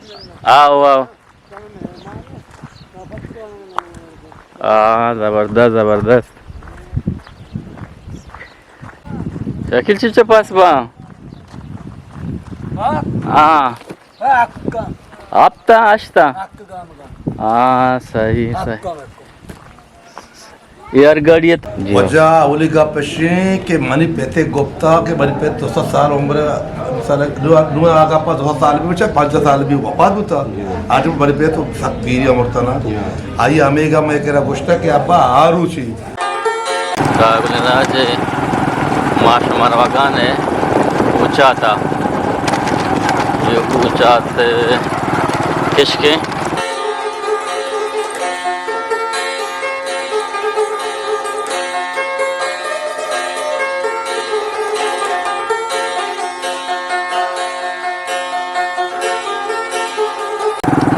آؤ، آؤ۔ آ، زبردست، زبردست۔ شکیل چی چہ پاس با؟ ہاں۔ ہاں۔ ہاں، ہپتہ، ہشتہ۔ ہاں، صحیح، صحیح۔ اے ہر گاڑی ات۔ جی۔ واجہ، اولی گپ اش ایں کہ منی پت ء گپتا کہ منی پت دو سد سال عمر ء، سال، نوں، نوں آ گپ ء دو سد سال بی بچا، پنجاہ سال بی وفات بوتا۔ جی۔ آج منی پت سک پیری ء مرتا نا۔ جی۔ آئی ہمیگا مئے کرا گوشتا کہ ابا آ روچی۔ کابل راج ما شما روگان ء اوچاتا۔ یہ اوچات کشکیں۔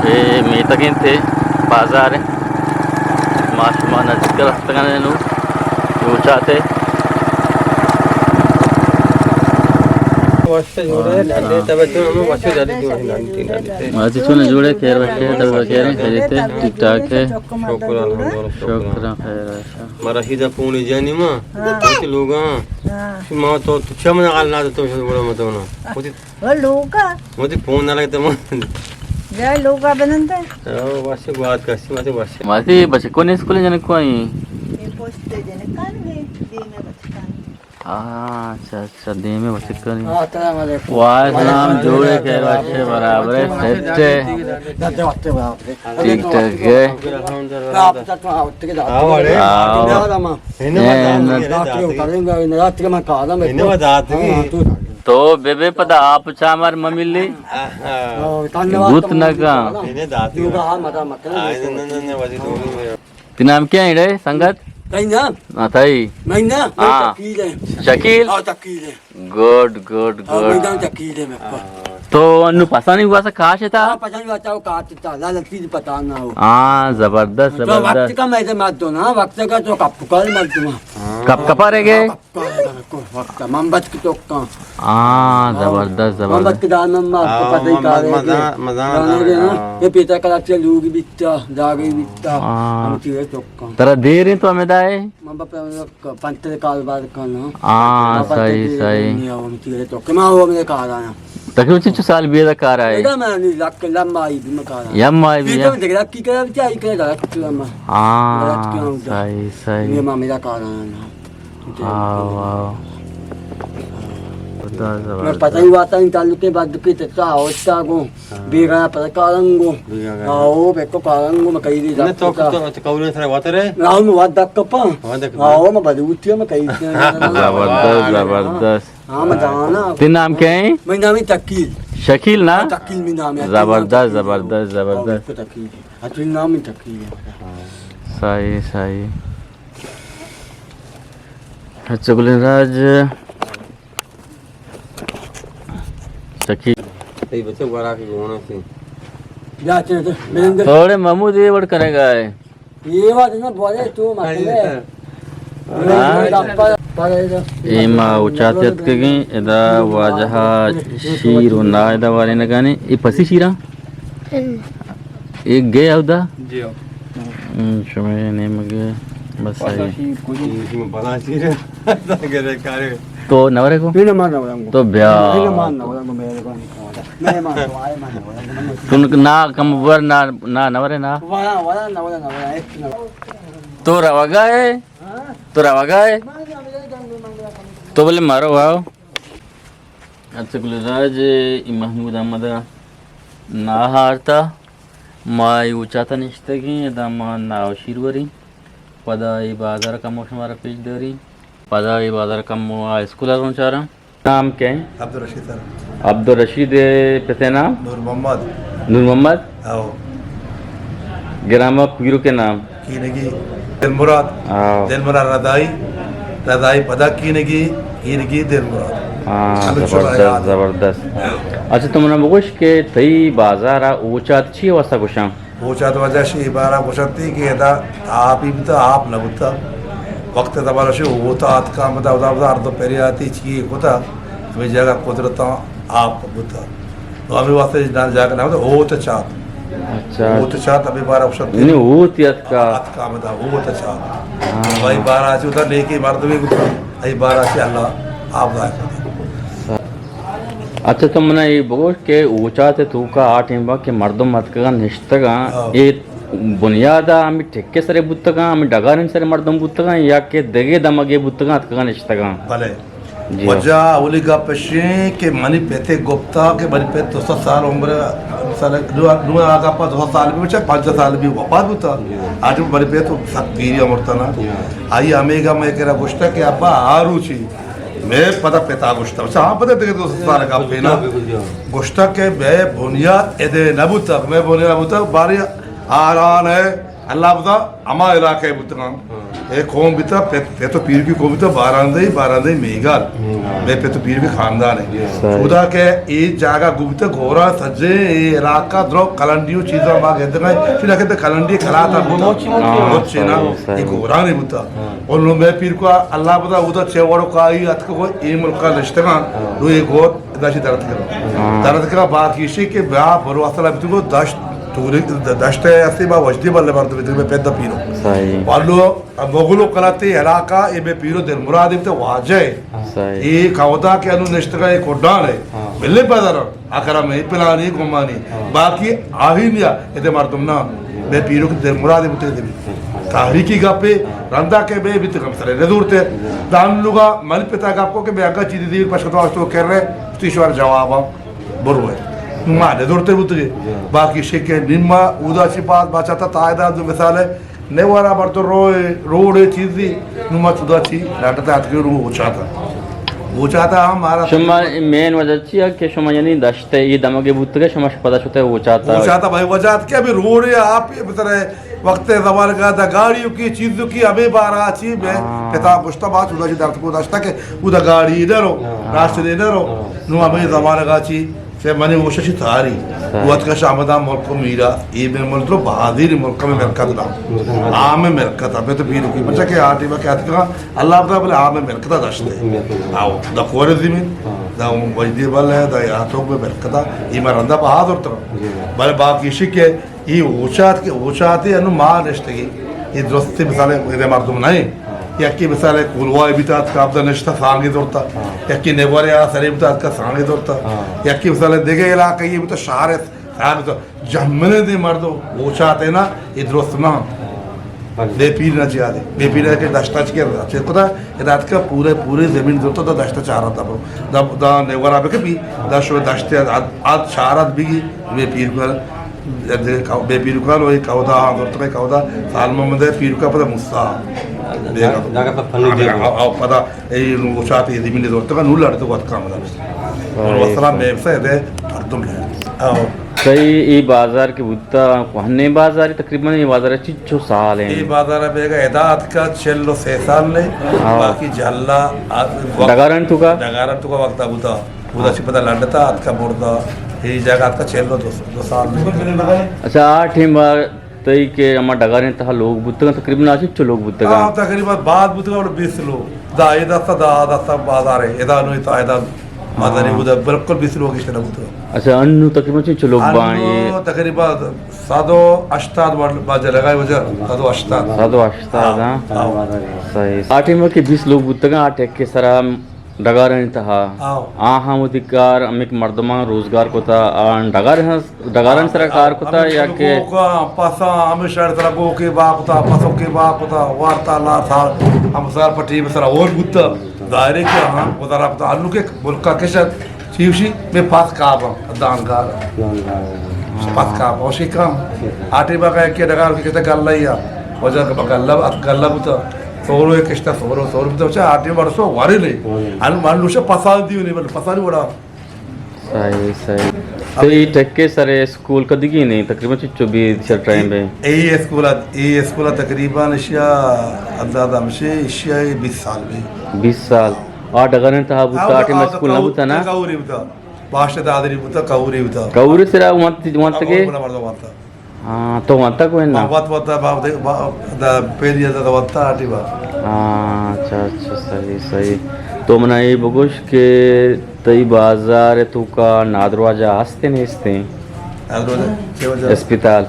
اے میتگ انت، بازار انت۔ ما شما نزیک رفتگان نو، روچاتے۔ واسطے جوڑے، ڈالے، تب تو ہم واسطے ڈالے، جو ہے، ڈالے، ڈالے۔ ماتی چون جوڑے، خیر وشے، تب خیر، خیریت، ٹھیک ٹھاک ہے۔ شکر الحمدللہ۔ شکر، خیر ہے۔ مارا ہیدا پونی جانی ما، ہاں۔ وتی لوگاں۔ ہاں۔ ما تو، تو چم نہ حال نہ تو، تو بڑا مت ہونا۔ وتی وہ لوگا۔ وتی پون نہ لگتے ما۔ جائے لوگا بنندے۔ او، واسے گوات کسی، ماتے واسے۔ ماتے بچکوں نے اسکول جنک کو آئی؟ یہ پوسٹ جنک کان گئے، دین بچکان۔ ہاں، اچھا، اچھا، دیم ء بچکانی۔ السلام علیکم۔ وعلیکم السلام، جوڑ ئے، خیر وش ئے، برابر ئے، سیٹ ئے؟ ٹھیک ٹھاک ئے۔ آؤ۔ تو بے بے پدا آپ چامر مملی۔ گوت نہ کن۔ تئی نام کیا ہے رے سنگت؟ تئی نام؟ ہاں، تئی۔ مئی نام؟ ہاں۔ شکیل ہے۔ شکیل؟ ہاں، شکیل ہے۔ گڈ، گڈ، ہاں، گڈ۔ مئی نام شکیل ہے میرے کو۔ تو انو پسانی ہوا سا کاش تھا؟ ہاں، پسانی ہوا تھا، وہ کاش تھا، لالچ چیز پتا نہ ہو۔ ہاں، زبردست، تو زبردست۔ وقت کا میں سے مت دو نا، وقت کا تو کپ کال مت دو۔ کپ کپا رہ گئے؟ ہاں، کپ کپا رہ گئے، وقت من بچ کے تو کہاں۔ ہاں، زبردست، زبردست۔ من بچ کے دان من مار تو پتہ ہی کارے۔ مزان، مزان۔ یہ پیتا کلا چلو کی بیتا، جاگے بیتا۔ ہاں۔ ہم چیز تو کہاں۔ ترا دیر ہے تو ہمیں دائے؟ من بپ پنتر کاروبار کرنا۔ ہاں، صحیح، صحیح۔ تو کما ہوا میرے کار آیا۔ تقریباً چچو سال بیدا کار آئے؟ بیدا میں نہیں، لک لمبا ہی بھی میں کار آیا۔ لمبا ہی بھی، یہ تو دیکھ رکھ کی کرا، کیا ہی کرا، لک لمبا۔ ہاں، لک لمبا۔ صحیح، صحیح۔ یہ ماں میرا کار آیا نا۔ ہاں، واہ۔ میں پتہ ہی ہوا تھا، ان تعلق کے بعد دکھی تتا ہوتا کو۔ بیگا پر کارنگو۔ بیگا۔ آؤ، بیکو کارنگو، میں کئی دی نہ تو جاتا۔ تو، تو کورے سر واترے؟ آؤ، میں وات دک کپا۔ وات دک کپا۔ آؤ، میں بدوتی، میں کئی۔ زبردست، زبردست۔ ہاں، میں جانا۔ تئی نام کیا ہے؟ میں نام ہے تقیل۔ شکیل نا؟ ہاں، تقیل میں نام ہے۔ زبردست، زبردست، زبردست۔ آؤ، بیکو تقیل۔ ہاں، تئی نام ہے تقیل ہے۔ صحیح، صحیح۔ اچھا، گلیں راج۔ سکی۔ تئی بچک گورا کی گونا سی۔ جا چلے تو، ملندر۔ اوڑے محمود یہ وڑ کرے گا ہے۔ یہ بات نہ بولے تو مت لے۔ ہاں؟ اے ما اوچات اتکگیں، ادا واجہ شیر و نا ادا وارینگانی۔ اے پسی شیراں؟ ایک گئے اودا؟ جی ہو۔ ہم، شمئے نیمگ بس آئی۔ تو نورے کو؟ تو بیا۔ تو نا کم ور نا، نا نورے نا۔ تو روگا ہے؟ تو روگا ہے؟ تو بولے مارو آؤ۔ اچھا، گل راج، اے محمود احمد ء ناہ آرتا۔ ما اے اوچاتا نشتگیں، ادا ما ناہ و شیر وریں۔ پدا اے بازار کمو شمارا پیش داریں۔ پدا اے بازار کمو آ اسکول ء رونچاراں۔ نام کئے؟ عبدالرشید سر۔ عبدالرشید ء پت ء نام؟ نور محمد۔ نور محمد؟ او۔ گرامہ پیرک ء نام؟ کینگی دلمراد۔ آؤ۔ دلمراد رضائی، رضائی پدا کینگی، کینگی دلمراد۔ ہاں، ہمیں شما زبردست، یاد۔ زبردست۔ اچھا، تو منا بگوش کہ تئی بازار ء اوچات چی واسطہ گوشاں؟ اوچات وجہ شی بارا گوشنتی کہ ادا آپ ہی بوتا، آپ نہ بوتا۔ وقت زمانہ شی ہوتا آتکا بوتا، ادا بوتا، ہر دو پریاتی چی کتا، ہمیں جگہ قدرتاں آپ بوتا۔ تو ہمے واسطہ اے جاگہ نام ہوتا اوت چات۔ اچھا۔ اوت چات ہمے بارہ اوشت یعنی اوت اتکا۔ اتکا ہمدا اوت چات۔ ہاں۔ بھائی بارہ چی ہوتا نیکی مردمی کو، اے بارہ چی اللہ آپ ظاہر کرتا۔ اچھا، تو منا اے بگوش کہ اوچات توکا آ ٹیم با کہ مردم اتکگاں نشتگاں، ہاں۔ اے بنیادا ہمے ٹکے سرے بوتگاں، ہمے ڈگاریں سرے مردم بوتگاں یا کہ دگہ دمگے بوتگاں اتکگاں نشتگاں؟ بلے۔ جی۔ وجہ اولی گپ اشیں کہ منی پتے گپتا کہ منی پت دو سد سال عمر، سال، نو، نو آ گپا دو سد سال بھی بچا، پنچ سال بھی وفات بوتا۔ جی۔ آج منی پت تو سک پیری مرتا نا۔ جی۔ آئی ہمے گا میں کرا گوشتا کہ ابا آ روچی میں پدا پتا گوشتا۔ اچھا، ہاں، پدا دگہ دو سد سال گپ ہے نا۔ بالکل، بالکل، جی۔ گوشتا کہ میں بنیاد ادے نہ بوتا، میں بنیاد نہ بوتا، بارے آران ہے، اللہ بوتا ہما علاقہ بوتگاں۔ ہاں۔ اے قوم بیتا، پت، پت و پیرکی قوم بیتا، باراندئی، باراندئی میگال۔ میگال۔ بے پت و پیرکی خاندان ہے۔ جی۔ صحیح۔ خدا کہ اے جاگہ گو بیتا، گورا سجے اے علاقہ درو کلنڈی و چیزاں ما گندگا، چیزا کہ کلنڈی کلاتا بوتا۔ بلوچی مچی۔ ہاں، مچی نا، صحیح، صحیح۔ اے گورانی بوتا۔ ہاں۔ اور لو میں پیرکو اللہ بوتا، اودا چے وڑو کائی اتکو اے ملکا نشتگاں، ہاں۔ لو اے گور داشی درد کرا۔ ہاں۔ درد کرا بات کیشی کہ بیا برو اصلا بیتگو دشت، توری، دشت ہے اسی با وجدی بلے مردم بیتگو میں پیدا پیرو۔ صحیح۔ والو مغلو کلاتے علاقہ اے میں پیرو دل مراد بیتے واجہ ہے۔ صحیح۔ اے کاودا کہ انو نشتگا اے کوڈان ہے۔ ہاں۔ بلے بدر اکرم ہے پلانی گمانی۔ ہاں۔ باقی آہی نیا اے دے مردم نا۔ میں پیرو کہ دل مراد بیتے دے۔ تاریخی گپے رندا کہ بے بیت کم سرے نزورتے۔ دان لوگا من پتا گپ کو کہ بے اگا چیزی دیر پشکتو اشتو کر رہے، تو ایشوار جوابا برو ہے۔ ما نزورتے بوتگے۔ باقی شکے نیما اودا چی بات بچاتا تائیدا دو مثال ہے۔ نیوارا بر تو روئے، روڈے چیزی، نو ما چودا چی، ڈاکٹر تے آتکے رو اوچاتا۔ اوچاتا ہم مارا شما مین وجہ چی ہے کہ شما یعنی دشت اے دمگے بوتگے، شما پدا شتے اوچاتا؟ اوچاتا بھائی وجہ کہ ابھی روڈے آپ بترے وقت زمانگا دا گاڑیوں کی چیزوں کی ہمیں بارا چی میں ہاں۔ پتا گشتا با چودا چی درد کو داشتا کہ او دا گاڑی نہ رو، ہاں۔ راشتے نہ رو۔ ہاں۔ نو ہمیں زمانگا چی سے منی ہوش چی تاری۔ ہاں۔ وقت کا شامدا ملک میرا، اے میں ملک رو بہادری ملک میں ملکت دا۔ عام ملکت، ابھی تو بھیڑ کی بچا کہ آٹی با کہت کا اللہ پتا بلے عام ملکت داشتے۔ آو، دا کور زمین، ہاں۔ دا وجدی بل ہے، دا یا تو میں ملکت، اے میں رندا بہادر تو۔ جی۔ بلے باقی شکے اے اوچات کہ اوچاتے انو ما نشتگی۔ اے درستی مثال اے مردم نہ۔ یکی مثال کولوائی بیتا اتکا ابدا نشتا سانگی دورتا۔ ہاں۔ یکی نیوارے آ سرے بیتا اتکا سانگی دورتا۔ ہاں۔ یکی مثال دگہ علاقہ یہ بیتا شہر ہے، خیال تو جہمنے دے مردم اوچاتے نا، اے درست نہ۔ بلے۔ بے پیر نہ چیا دے۔ بے پیر کہ دشتا چکے چکتا، ادا اتکا پورے، پورے زمین دورتا دا دشتا چارتا برو۔ دا، دا نیوارا بکپی، دا شو دشتے اد، اد چارت بگی، بے پیر کو بے پیرکان و اے کہودا، ہاں، زرتگئے کہودا، سال محمد ءِ پیرکا پدا موسی۔ جاگہ پہ پھنو دیگو۔ او، او، پدا اے نو اوشاتے زمین زرتگا، نو لڑتگو اتکا مدد۔ او، والسلام، اے، مے بسا دے مردم لڑ۔ او۔ صحیح، اے بازار کہ بوتا، کوہنیں بازار، تقریباً اے بازار چنچو سال ایں؟ اے بازار بیگا ادا اتکا چل و سے سال نے، او۔ باقی جھلا، آ، وقت ڈگارانی توکا؟ ڈگارانی توکا وقتا بوتا۔ اودا چہ پدا لڈتا اتکا بردا، اے جاگہ اتکا چل و دو، دو سال۔ اچھا، آ ٹیم ءَ تئی کہ ہما ڈگاریں تہا لوگ بوتگاں، تقریباً آ چنچو لوگ بوتگاں؟ آ، تقریباً باز بوتگاں، بیست لوگ۔ دا اے دستا، دا آ دستا بازار اے، ادا نو تا ادا بازاری بوتا، بالکل بیست لوگ اشتر بوتگاں۔ اچھا، انو تقریباً چنچو لوگ باں اے؟ انو تقریباً صد و ہشتاد وڑ باجا لگائے وجہ، صد و ہشتاد۔ صد و ہشتاد، ہاں۔ ہاں۔ صحیح۔ آ ٹیم ءَ کہ بیست لوگ بوتگاں، آ ٹیکے سرا ڈگارانی تہا۔ آؤ۔ آہاں وتی کار ہمک مردماں روزگار کتا، آ ڈگار، ڈگارانی سرا کار کتا یا کہ گوکاں، پساں، ہمیشہ سرا گوکے با کتا، پسوکے با کتا، وارتا لاتا، ہمسار پٹی سرا اور بوتا۔ ظاہر ہے کہ آہاں گزارا کتا۔ انو کہ ملکا کشت، چیوشی میں پاس کابا، دانگار۔ پاس کابا، اوشی کام۔ آٹے با کہ ڈگار کی کتا گلہ یا، وجہ کہ گلہ، گلہ بوتا۔ سورو یک اشتا، سورو، سورو بوتا، چا آٹے ورسو وارے لے۔ ہاں۔ ان من لوشا پسان دیو نہیں، بل پسانی وڑا۔ صحیح، صحیح۔ تو اے ٹکے سر اسکول کدگی نہیں، تقریباً چچو بی سر ٹائم بے؟ اے اسکول، اے اسکول تقریباً اشیا اندازہ ہمشے، اشیا بیست سال بی۔ بیست سال؟ آ ڈگاریں تہا بوتا، آ ٹائم اسکول نہ بوتا نا؟ کہوری بوتا۔ باشتے دادری بوتا، کہوری بوتا۔ کہوری سرا وانت، وانت کے؟ ہاں، تو وانتا کوئی نہ؟ وات وات با، با، دا پہلی دا وانتا آٹی با۔ ہاں، اچھا، اچھا، صحیح، صحیح۔ تو منا اے بگوش کہ تئی بازار ءِ توکا نادراہ جاہ ہست نیستیں؟ نادراہ جاہ؟ چے وجہ؟ اسپتال۔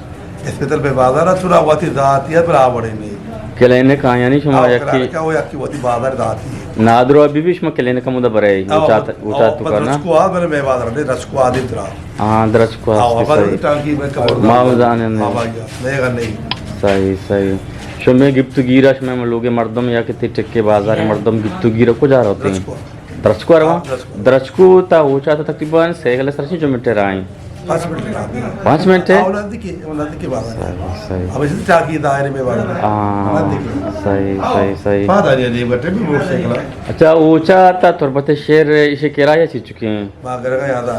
اسپتال پہ بازار ءَ چورا وتی ذاتی ءَ پر آ وڑے نہیں۔ کلینک آیانی شما آؤ، یکی؟ کلینک ءَ وہ یکی وتی بازار ذاتی ہے۔ نادراہ بی بی شما کلینک ءَ مدہ برے، آؤ، اوچات، آؤ، اوچات توکا نا؟ درچکو آ بلے مئے بازار دے، درچکو آ دیم ترا۔ ہاں، درچکو آؤ، ہستی، صحیح۔ ٹانکی میں کمر ما دار۔ مزانے نہیں۔ ہاں، بھائی، نہیں گا نہیں۔ صحیح، صحیح۔ شمے گپت و گیرا شمے لوگے مردم یا کہ تئی ٹکے بازار مردم گپت و گیرا کجا روتے ہیں؟ درچکو۔ درچکو ءَ رواں؟ ہاں، درچکو۔ درچکو تا اوچات تقریباً سیکل سر چنچو منٹ راہ ایں؟ پانچ منٹ راہ ایں۔ پانچ منٹ ہے؟ ہاں، نزدیکی، نزدیکی بازار ہے۔ صحیح، صحیح۔ اب اس ٹاکی دائرے میں بازار ہے۔ ہاں، نزدیکی۔ صحیح، ہاں، صحیح، صحیح۔ پاد آ رہی ہے، دیو گٹے بھی موٹر سائیکل ہے۔ اچھا، اوچات تربت شہر ایشی کرایہ چی چکے ہیں؟ ما گرگا یاد آ،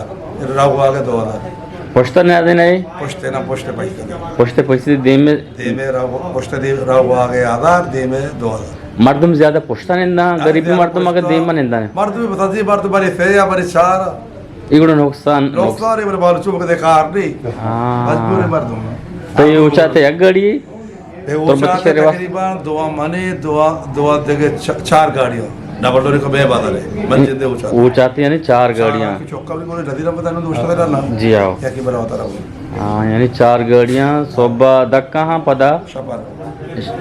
راہ واگے دو ہزار۔ پشت نہ دے نہیں؟ پشت نہ، پشت پیسے دے۔ پشت پیسے دے میں؟ دے میں راہ، پشت دے راہ واگے ہزار، دے میں دو ہزار۔ مردم زیادہ پشتا ننداں، ہاں، غریبی زیادہ مردم اگہ پشتا۔ دیما ننداں۔ مردم بتا دی، مردم بری سے یا بری چار۔ ایگڑا نقصان، نقصان ہے، بلے بالو چوب کدے کار نہیں۔ ہاں۔ مجبور ہے مردم۔ تو یہ اوچاتے یک گاڑی؟ یہ تربت اوچاتے شہر وا؟ تقریباً دو منے، دو، دو دگہ چ-، چار گاڑیاں۔ ڈبل ڈوری کو بے بازار ہے۔ من جندے اوچاتے۔ اوچاتے یعنی چار گاڑیاں۔ چار کی چوکا بھی بولے، جدید رب بتانا دوست کرا نا۔ جی آؤ۔ یا کہ بڑا ہوتا رہا۔ ہاں، یعنی چار گاڑیاں صبح دکا ہاں پدا۔ شپر۔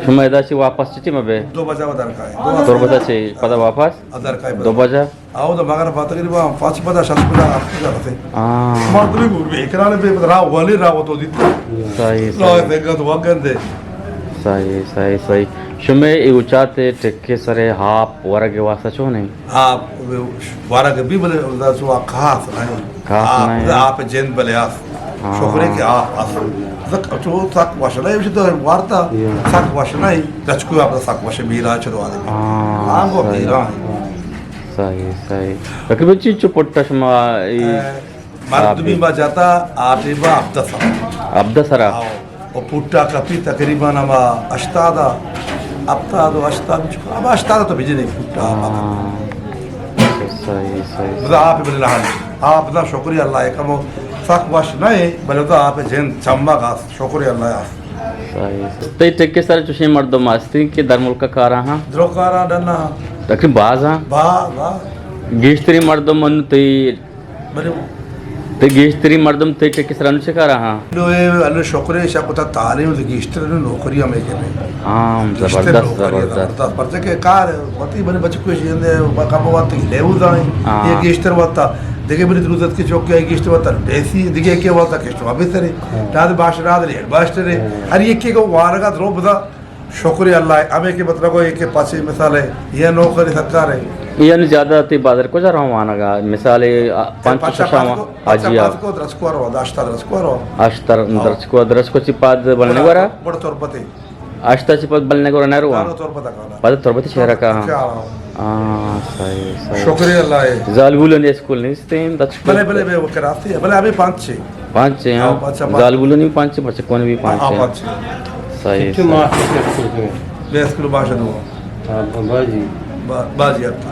شما ادا چی واپس چی ٹیم بے؟ دو بجہ ودار کائے۔ دو تربت چی پدا واپس؟ ادار کائے پدا۔ دو بجہ؟ آؤ تو مگر تقریباً پانچ بجہ، شش بجہ، ہفت بجہ رسے۔ ہاں۔ مردمی گور بے، کرالے بے، راہ والی راہ تو دیتا۔ صحیح، راہ صحیح۔ دے گا تو وگن دے۔ صحیح، صحیح، صحیح۔ شمے ای اوچاتے ٹکے سرے ہاپ ورگ واسطہ چون ہے؟ آپ وارگ بی بلے دا سو خاص نہیں۔ خاص آپ، نہیں۔ آپ جند بلے آس۔ ہاں۔ شکرے کہ آپ آس۔ زک چو سک وش نہیں، اسی تو وارتا۔ یا۔ سک وش نہیں، درچکو آپ سک وش میرا چلو آدمی۔ ہاں، ہاں، وہ صحیح۔ میرا ہے۔ صحیح، صحیح۔ تقریباً چی چو پٹا شما ای اے، مردمی آپ با جاتا آٹے با ہفتہ سرا۔ ہفتہ سرا؟ آؤ۔ و پٹا کپی تقریباً ہما ہشتاد ء، ہفتاد و ہشتاد، ہما ہشتاد ء تو بجنے پٹا۔ ہاں۔ صحیح، صحیح۔ بدا آپ بلے لہن۔ آپ دا شکری اللہ ہے، کمو سک وش نہیں، بلے دا آپ جند چمگ است، شکری اللہ است۔ صحیح، صحیح۔ تئی ٹکے سر چوشیں مردم ہستی کہ در ملک کارا ہاں؟ درو کارا ڈنا ہاں۔ تقریباً باز ہاں؟ با، با۔ گیشتری مردم من تئی بلے۔ تئی گیشتری مردم تئی ٹکے سرا نو چکارا ہاں؟ نو اے، اللہ شکر ہے، شاہ پتا تعلیم تو گیشتر نو نوکری ہمیں کے۔ ہاں، گیشتر زبردست، نوکری، زبردست۔ زبردست۔ پرچہ کہ کار، وتی بنے بچ کو جیندے، کم وقت کی لیو دائیں۔ ہاں۔ یہ گیشتر وقت، دیکھے بنے درست کی چوک کے گیشتر وقت، بیسی، دیکھے کے وقت کے شما بہتر ہے۔ ہاں۔ داد باش راد لیڈ باش ترے۔ ہاں۔ ہر یہ کے کو وارگا درو بدا۔ شکر اللہ، ہمیں کہ مطلب ہے کہ پاچے مثال ہے، یہ نوکری سرکار ہے۔ یعنی زیادہ تی بازار کجا رہا وانگا؟ مثال ہے، آ، پنچ پاچا شش پاس کو، پاچا حاجی پاس آ۔ کو، درس کو رو، داشتا درس کو رو۔ اشتر آؤ۔ درس کو، درس کو چی پاد بلنے بڑا، گورا؟ بڑا تربت ہے۔ اشتا چی پاد بلنے گورا نہ روا؟ نہ رو تربت کا نا۔ پاد تربت شہر کا، ہاں۔ کیا رہا ہوں؟ ہاں، صحیح، صحیح۔ شکر اللہ ہے۔ زالبولن اسکول نہیں استیں، درس کو۔ بلے، بلے، بے وہ کرافتی ہے۔ بلے، ابھی پانچ چھ۔ پانچ چھ، ہاں۔ ہاں، پانچ چھ، پانچ۔ زالبولن بھی پانچ چھ، بچکون بھی پانچ ہاں، چھ۔ پانچ چھ۔ صحیح، چچو صحیح۔ ماں کے اسکول میں۔ بے اسکول باشد ہوا۔ ہاں، با-، باجی۔ با-، باجی آپ کی۔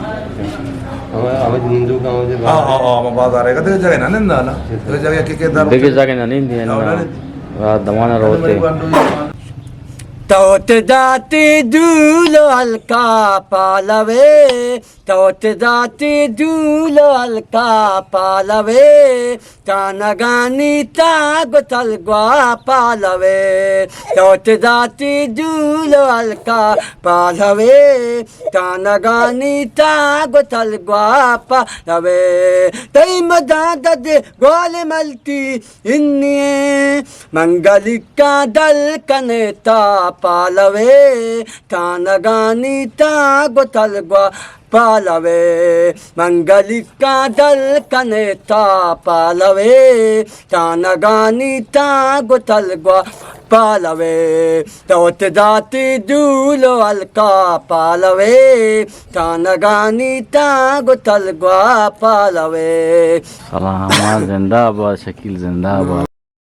ہمارا، ہمارا نندو کا مجھے ہاں، ہاں، ہاں، ہاں، بازار ہے۔ کدے جگہ نہ نندا نا۔ جگہ کدے جگہ نہ نندی ہے نا۔ ہاں، نہ نندی۔ رات دمانا روتے۔ تو تے داتی دولو ہلکا پالوے، تو تے داتی دولو ہلکا پالوے، تانگانی تاگ و تلگوا پالوے، تو تے داتی دولو ہلکا پالوے، تانگانی تاگ و تلگوا پالوے۔ تئی مداد دے گوال ملتی انی منگلیکا دل کنے تا پالوے، تانگانی تاگ و تلگوا پالوے، منگلیکا دل کنے تا پالوے، تانگانی تاگ و تلگوا پالوے، تو تے داتی دولو ہلکا پالوے، تانگانی تاگ و تلگوا پالوے۔ سلام، زندہ باد، شکیل زندہ باد۔